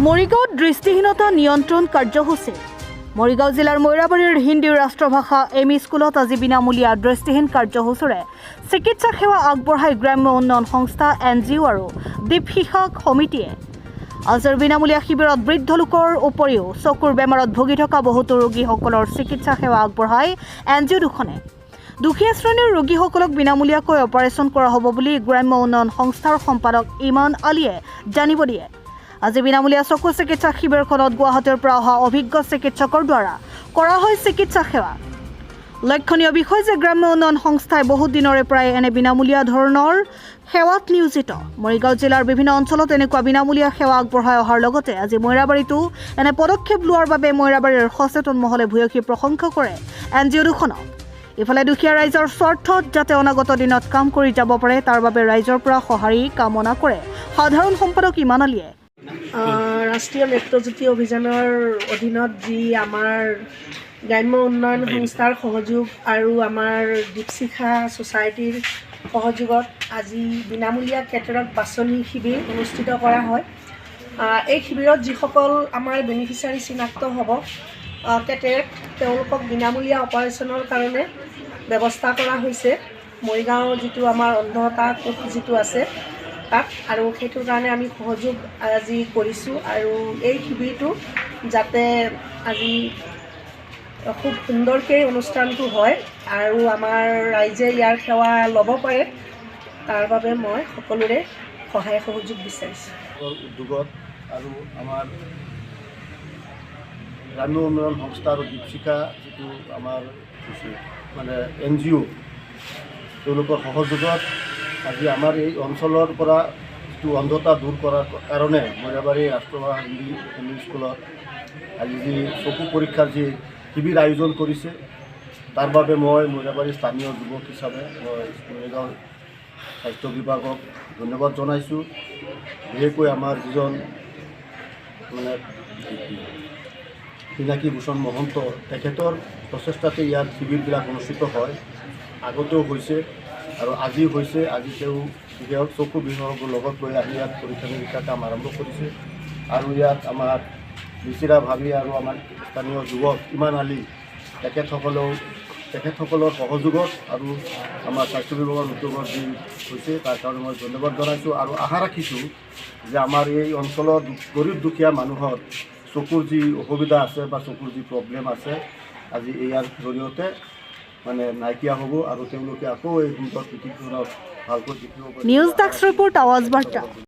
মৰিগাঁৱত দৃষ্টিহীনতা নিয়ন্ত্ৰণ কাৰ্যসূচী। মৰিগাঁও জিলাৰ মৈৰাবাৰীৰ হিন্দী ৰাষ্ট্ৰভাষা এম ই স্কুলত আজি বিনামূলীয়া দৃষ্টিহীন কাৰ্যসূচীৰে চিকিৎসা সেৱা আগবঢ়াই গ্ৰাম্য উন্নয়ন সংস্থা, এন জি অ' আৰু দীপশিখা সমিতিয়ে। আজিৰ বিনামূলীয়া শিবিৰত বৃদ্ধ লোকৰ উপৰিও চকুৰ বেমাৰত ভুগি থকা বহুতো ৰোগীসকলৰ চিকিৎসা সেৱা আগবঢ়াই এন জি অ' দুখনে। দুখীয়া শ্ৰেণীৰ ৰোগীসকলক বিনামূলীয়াকৈ অপাৰেচন কৰা হ'ব বুলি গ্ৰাম্য উন্নয়ন সংস্থাৰ সম্পাদক ইমান আলীয়ে জানিব দিয়ে। আজি বিনামূলীয়া চকু চিকিৎসা শিবিৰখনত গুৱাহাটীৰ পৰা অহা অভিজ্ঞ চিকিৎসকৰ দ্বাৰা কৰা হয় চিকিৎসা সেৱা। লক্ষণীয় বিষয় যে গ্ৰাম্য উন্নয়ন সংস্থাই বহুত দিনৰে পৰাই এনে বিনামূলীয়া ধৰণৰ সেৱাত নিয়োজিত। মৰিগাঁও জিলাৰ বিভিন্ন অঞ্চলত এনেকুৱা বিনামূলীয়া সেৱা আগবঢ়াই অহাৰ লগতে আজি মৈৰাবাৰীতো এনে পদক্ষেপ লোৱাৰ বাবে মৈৰাবাৰীৰ সচেতন মহলে ভূয়সী প্ৰশংসা কৰে এন জি অ' দুখনক। ইফালে দুখীয়া ৰাইজৰ স্বাৰ্থত যাতে অনাগত দিনত কাম কৰি যাব পাৰে, তাৰ বাবে ৰাইজৰ পৰা সঁহাৰি কামনা কৰে সাধাৰণ সম্পাদক ইমান আলীয়ে। ৰাষ্ট্ৰীয় নেত্ৰজ্যোতি অভিযানৰ অধীনত যি আমাৰ গ্ৰাম্য উন্নয়ন সংস্থাৰ সহযোগ আৰু আমাৰ দীপশিখা ছ'চাইটিৰ সহযোগত আজি বিনামূলীয়া কেটেৰেক্ট বাছনি শিবিৰ অনুষ্ঠিত কৰা হয়। এই শিবিৰত যিসকল আমাৰ বেনিফিচিয়াৰী চিনাক্ত হ'ব কেটেৰেক্ট, তেওঁলোকক বিনামূলীয়া অপাৰেশ্যনৰ কাৰণে ব্যৱস্থা কৰা হৈছে মৰিগাঁও যিটো আমাৰ অন্ধতা কোষ যিটো আছে তাত। আৰু সেইটোৰ কাৰণে আমি সহযোগ আজি কৰিছোঁ আৰু এই শিবিৰটো যাতে আজি খুব সুন্দৰকৈ অনুষ্ঠানটো হয় আৰু আমাৰ ৰাইজে ইয়াৰ সেৱা ল'ব পাৰে, তাৰ বাবে মই সকলোৰে সহায় সহযোগ বিচাৰিছোঁ। উদ্যোগত আৰু আমাৰ গ্ৰাম্য উন্নয়ন সংস্থা আৰু দীপশিখা যিটো আমাৰ মানে এন জি অ', তেওঁলোকৰ সহযোগত আজি আমাৰ এই অঞ্চলৰ পৰা যিটো অন্ধতা দূৰ কৰাৰ কাৰণে মৈৰাবাৰী ৰাষ্ট্ৰভাষা হিন্দী এম ই স্কুলত আজি যি চকু পৰীক্ষাৰ যি শিবিৰ আয়োজন কৰিছে, তাৰ বাবে মই মৈৰাবাৰী স্থানীয় যুৱক হিচাপে মই মৰিগাঁও স্বাস্থ্য বিভাগক ধন্যবাদ জনাইছোঁ। বিশেষকৈ আমাৰ যিজন মানে পিনাকী ভূষণ মহন্ত, তেখেতৰ প্ৰচেষ্টাতে ইয়াত শিবিৰবিলাক অনুষ্ঠিত হয়। আগতেও হৈছে আৰু আজিও হৈছে। আজি তেওঁ বিশেষ চকু বিশেষজ্ঞ লগত লৈ আহি ইয়াত পৰীক্ষা নিৰীক্ষা কাম আৰম্ভ কৰিছে আৰু ইয়াত আমাৰ বিচিৰা ভাবি আৰু আমাৰ স্থানীয় যুৱক ইমান আলী, তেখেতসকলৰ সহযোগত আৰু আমাৰ স্বাস্থ্য বিভাগৰ উদ্যোগত যি হৈছে, তাৰ কাৰণে মই ধন্যবাদ জনাইছোঁ আৰু আশা ৰাখিছোঁ যে আমাৰ এই অঞ্চলৰ গৰীব দুখীয়া মানুহৰ চকুৰ যি অসুবিধা আছে বা চকুৰ যি প্ৰব্লেম আছে, আজি ইয়াৰ জৰিয়তে মানে নাইকিয়া হ'ব আৰু তেওঁলোকে আকৌ এই সুন্দৰ পৃথিৱীখনত ভালকৈ দেখিব পাৰিব। নিউজ ডেস্ক ৰিপৰ্ট, আৱাজ বাৰ্তা।